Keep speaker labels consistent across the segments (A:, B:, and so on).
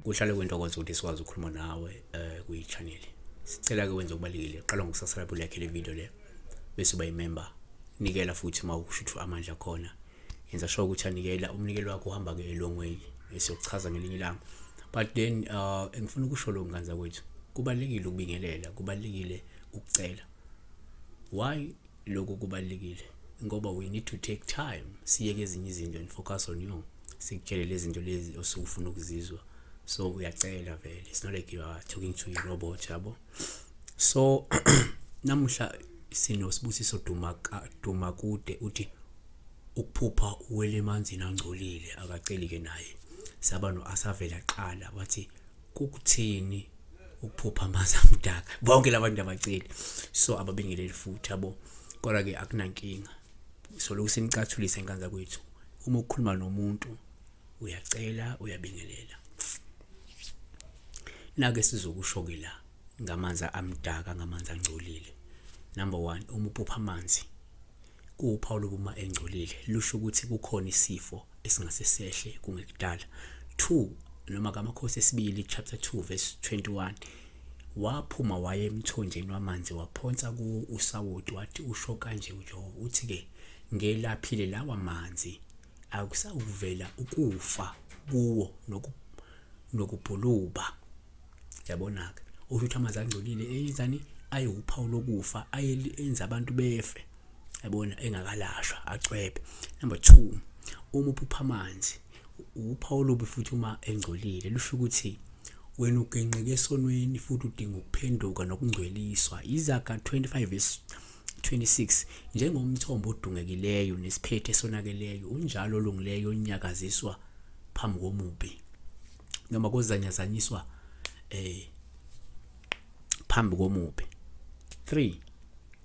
A: Kuhlale kuyintokozo ukuthi sikwazi ukukhuluma nawe kwi-channel. Sicela ke wenze okubalulekile, qala ngokusubscribe ulike le video le bese uba imember. Nikela futhi uma usho ukuthi amandla khona. Yenza sure ukuthi anikela umnikelo wakho uhamba ke a long way esiyokuchaza ngelinye ilanga. But then engifuna ukusho lo ngane zakwethu, kubalulekile ukubingelela, kubalulekile ukucela. Why lokho kubalulekile? Ngoba we need to take time siyeke ezinye izinto and focus on you, sikutshele lezi zinto lezi osuke ufuna ukuzizwa. So uyacela vele, it's not like you are talking to a robot, yabo. So namuhla sinoSibusiso Dumakude uthi ukuphupha uwele emanzini angcolile, akaceli ke naye. Saba no Asavela qala wathi kukuthini ukuphupha amanzi amdaka, bonke labantu abaceli, so ababingeleli futhi, yabo. Kodwa ke akunankinga, so lokhu sinicathulisa ingane zakwethu, uma ukhuluma nomuntu uyacela, uyabingelela. Nake sizokusho ke la ngamanzi amdaka, ngamanzi angcolile. Number 1, uma uphupha amanzi kuwuphawu lokuma engcolile, lusho ukuthi kukhona isifo esingase sehle kungekudala. 2, noma kaMakhosi esibili chapter 2 verse 21, waphuma waye emthonjeni wamanzi waphonsa kuwo usawoti wathi usho kanje uJehova uthi ke ngelaphile lawa manzi akusawuvela ukufa kuwo nokubhuluba. Yabona ke usho ukuthi amanzi angcolile eyenzani, ayiwuphawu lokufa, ayenza abantu befe, yabona, engakalashwa acwebe. Number 2, uma uphupha amanzi uphawu olubi futhi uma engcolile, lusho ukuthi wena ugenqeke esonweni futhi udinga ukuphenduka nokungcweliswa. Izaga 25 verse 26, njengomthombo odungekileyo nesiphethe esonakeleyo, unjalo olungileyo onyakaziswa phambi komubi, noma kozanyazanyiswa phambi komubi. 3,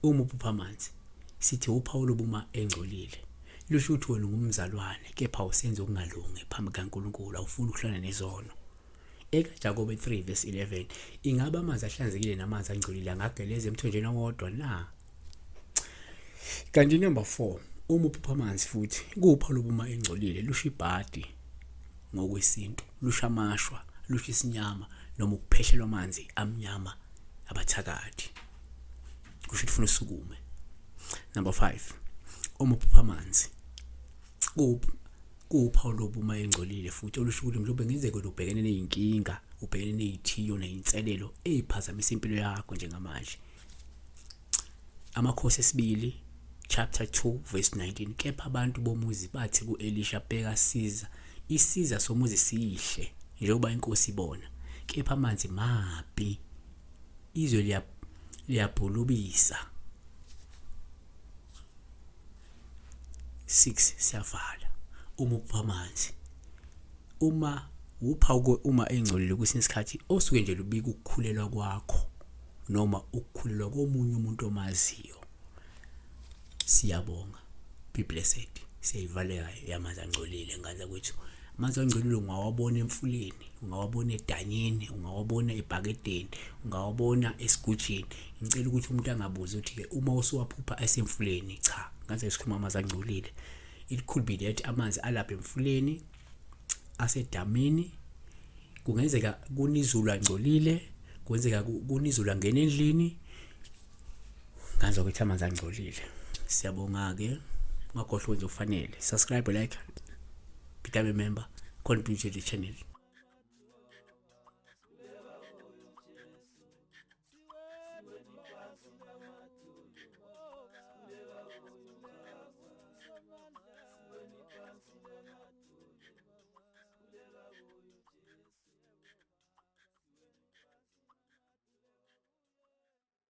A: uma uphupha amanzi sithi uphawu lobuma engcolile, lusho ukuthi wena ungumzalwane kepha usenza okungalungi phambi kaNkulunkulu, awufuni ukuhlala nezono. EkaJakobe 3 verse 11, ingabe amanzi ahlanzekile namanzi angcolile angageleza emthonjeni owodwa na? Kanti number 4, uma uphupha amanzi futhi kuwuphawu lobuma engcolile, lusho ibhadi ngokwesintu, lusho amashwa, lusho isinyama noma ukuphehlelwa amanzi amnyama abathakathi, kusho ukuthi ufuna usukume. Number 5, uma uphupha amanzi kuwuphawu lobuma engcolile futhi olusho ukuthi mhlawumbe ngenzeka ubhekene nezinkinga, ubhekene nezithiyo nezinselelo eziphazamisa impilo yakho njengamanje. Amakhosi esibili chapter 2 verse 19, kepha abantu bomuzi bathi kuElisha, bheka siza isiza somuzi sihle njengoba inkosi ibona, kepha amanzi mabi, izwe liyabhulubisa. 6, siyavala. Uma uphupha amanzi, uma upha uma engcolile kwesinye isikhathi osuke nje lubika ukukhulelwa kwakho noma ukukhulelwa komunye umuntu omaziyo. Siyabonga, be blessed. Siyayivaleka yamanzi angcolile ngane zakwethu. Amanzi angcolile ungawabona emfuleni, ungawabona edanyeni, ungawabona ebhakedeni, ungawabona esigujini. Ngicela ukuthi umuntu angabuzi ukuthi ke uma usuwaphupha esemfuleni, cha, ngaze sikhuluma amanzi angcolile. It could be that amanzi alapha emfuleni, asedamini, kungenzeka kunizulu angcolile, kungenzeka kunizulu angena endlini. Ngazwa ukuthi amanzi angcolile. Siyabonga ke, ungakhohlwa ukwenza okufanele, subscribe, like, become a member, contribute to the channel.